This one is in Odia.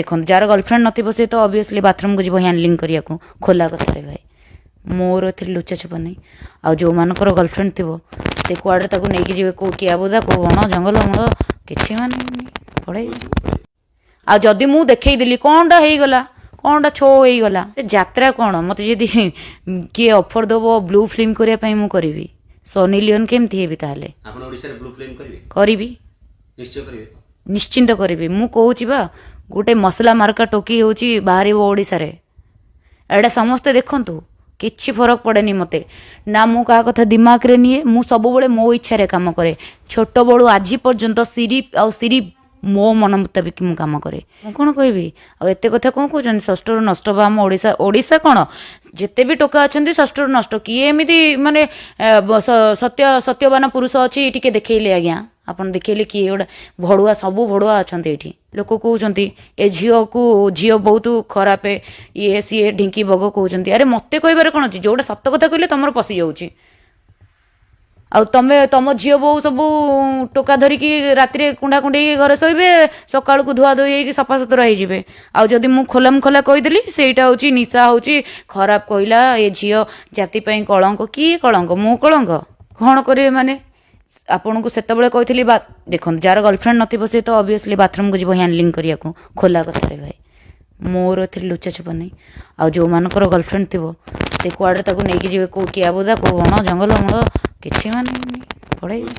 ଦେଖନ୍ତୁ, ଯାହାର ଗର୍ଲଫ୍ରେଣ୍ଡ ନଥିବ, ସେ ତ ଅବଭିୟସଲି ବାଥରୁମକୁ ଯିବ ହ୍ୟାଣ୍ଡଲିଂ କରିବାକୁ। ଖୋଲା କଥାରେ ଭାଇ, ମୋର ଏଥିରେ ଲୁଚା ଛପା ନାହିଁ। ଆଉ ଯେଉଁମାନଙ୍କର ଗର୍ଲଫ୍ରେଣ୍ଡ ଥିବ, ସେ କୁଆଡ଼େ ତାକୁ ନେଇକି ଯିବେ, କେଉଁ କିଆବୁଦା, କେଉଁ ବଣ ଜଙ୍ଗଲ ମୂଳ, କିଛି ମାନେ ପଳେଇବେ। ଆଉ ଯଦି ମୁଁ ଦେଖେଇଦେଲି, କ'ଣଟା ହେଇଗଲା, କ'ଣଟା ଛୋ ହେଇଗଲା? ସେ ଯାତ୍ରା କ'ଣ? ମୋତେ ଯଦି କିଏ ଅଫର୍ ଦେବ ବ୍ଲୁ ଫିଲ୍ମ କରିବା ପାଇଁ, ମୁଁ କରିବି। ସନି ଲିଓନ୍ କେମିତି ହେବି ତାହେଲେ? ଆପଣ ଓଡ଼ିଶାରେ ବ୍ଲୁ ଫିଲ୍ମ କରିବେ? କରିବି। ନିଶ୍ଚୟ କରିବେ? ନିଶ୍ଚିନ୍ତ କରିବି। ମୁଁ କହୁଛି ବା, ଗୋଟେ ମସଲା ମାର୍କା ଟୋକି ହେଉଛି ବାହାରିବ ଓଡ଼ିଶାରେ। ଏଇଟା ସମସ୍ତେ ଦେଖନ୍ତୁ। କିଛି ଫରକ ପଡ଼େନି ମୋତେ ନା। ମୁଁ କାହା କଥା ଦିମାଗରେ ନିଏ? ମୁଁ ସବୁବେଳେ ମୋ ଇଚ୍ଛାରେ କାମ କରେ। ଛୋଟବେଳୁ ଆଜି ପର୍ଯ୍ୟନ୍ତ ସିରିଫ ଆଉ ସିରିଫ ମୋ ମନ ମୁତାବିକ ମୁଁ କାମ କରେ। ମୁଁ କ'ଣ କହିବି ଆଉ? ଏତେ କଥା କ'ଣ କହୁଛନ୍ତି? ଷଷ୍ଠରୁ ନଷ୍ଟ ବା ଆମ ଓଡ଼ିଶା, ଓଡ଼ିଶା କ'ଣ, ଯେତେ ବି ଟୋକା ଅଛନ୍ତି ଷଷ୍ଠରୁ ନଷ୍ଟ। କିଏ ଏମିତି ମାନେ ସତ୍ୟ ସତ୍ୟବାନ ପୁରୁଷ ଅଛି, ଟିକେ ଦେଖେଇଲେ ଆଜ୍ଞା। ଆପଣ ଦେଖେଇଲେ କିଏ ଗୋଟେ ଭଡ଼ୁଆ? ସବୁ ଭଡ଼ୁଆ ଅଛନ୍ତି ଏଇଠି। ଲୋକ କହୁଛନ୍ତି ଏ ଝିଅକୁ, ଝିଅ ବହୁତ ଖରାପ, ଇଏ ସିଏ ଢିଙ୍କି ବଗ କହୁଛନ୍ତି। ଆରେ, ମତେ କହିବାରେ କ'ଣ ଅଛି? ଯୋଉଟା ସତ କଥା କହିଲେ ତମର ପଶି ଯାଉଛି। ଆଉ ତମେ ତମ ଝିଅ ବୋହୂ ସବୁ ଟୋକା ଧରିକି ରାତିରେ କୁଣ୍ଢା କୁଣ୍ଡେଇକି ଘରେ ଶୋଇବେ, ସକାଳକୁ ଧୁଆ ଧୋଇ ହେଇକି ସଫାସୁତୁରା ହେଇଯିବେ। ଆଉ ଯଦି ମୁଁ ଖୋଲାମ ଖୋଲା କହିଦେଲି, ସେଇଟା ହଉଛି ନିଶା, ହଉଛି ଖରାପ କହିଲା, ଏ ଝିଅ ଜାତି ପାଇଁ କଳଙ୍କ। କିଏ କଳଙ୍କ? ମୁଁ କଳଙ୍କ? କ'ଣ କରିବେ ମାନେ? ଆପଣଙ୍କୁ ସେତେବେଳେ କହିଥିଲି ବା, ଦେଖନ୍ତୁ, ଯାହାର ଗର୍ଲଫ୍ରେଣ୍ଡ ନଥିବ, ସେ ତ ଅବଭିୟସଲି ବାଥରୁମକୁ ଯିବ ହ୍ୟାଣ୍ଡଲିଂ କରିବାକୁ। ଖୋଲା କଥାରେ ଭାଇ, ମୋର ଏଥିରେ ଲୁଚା ଛପା ନାହିଁ। ଆଉ ଯେଉଁମାନଙ୍କର ଗର୍ଲଫ୍ରେଣ୍ଡ ଥିବ, ସେ କୁଆଡ଼େ ତାକୁ ନେଇକି ଯିବେ, କେଉଁ କିଆବୁଦା, କେଉଁ ବଣ ଜଙ୍ଗଲ ମୂଳ, କିଛି ମାନେ ପଳେଇବେ।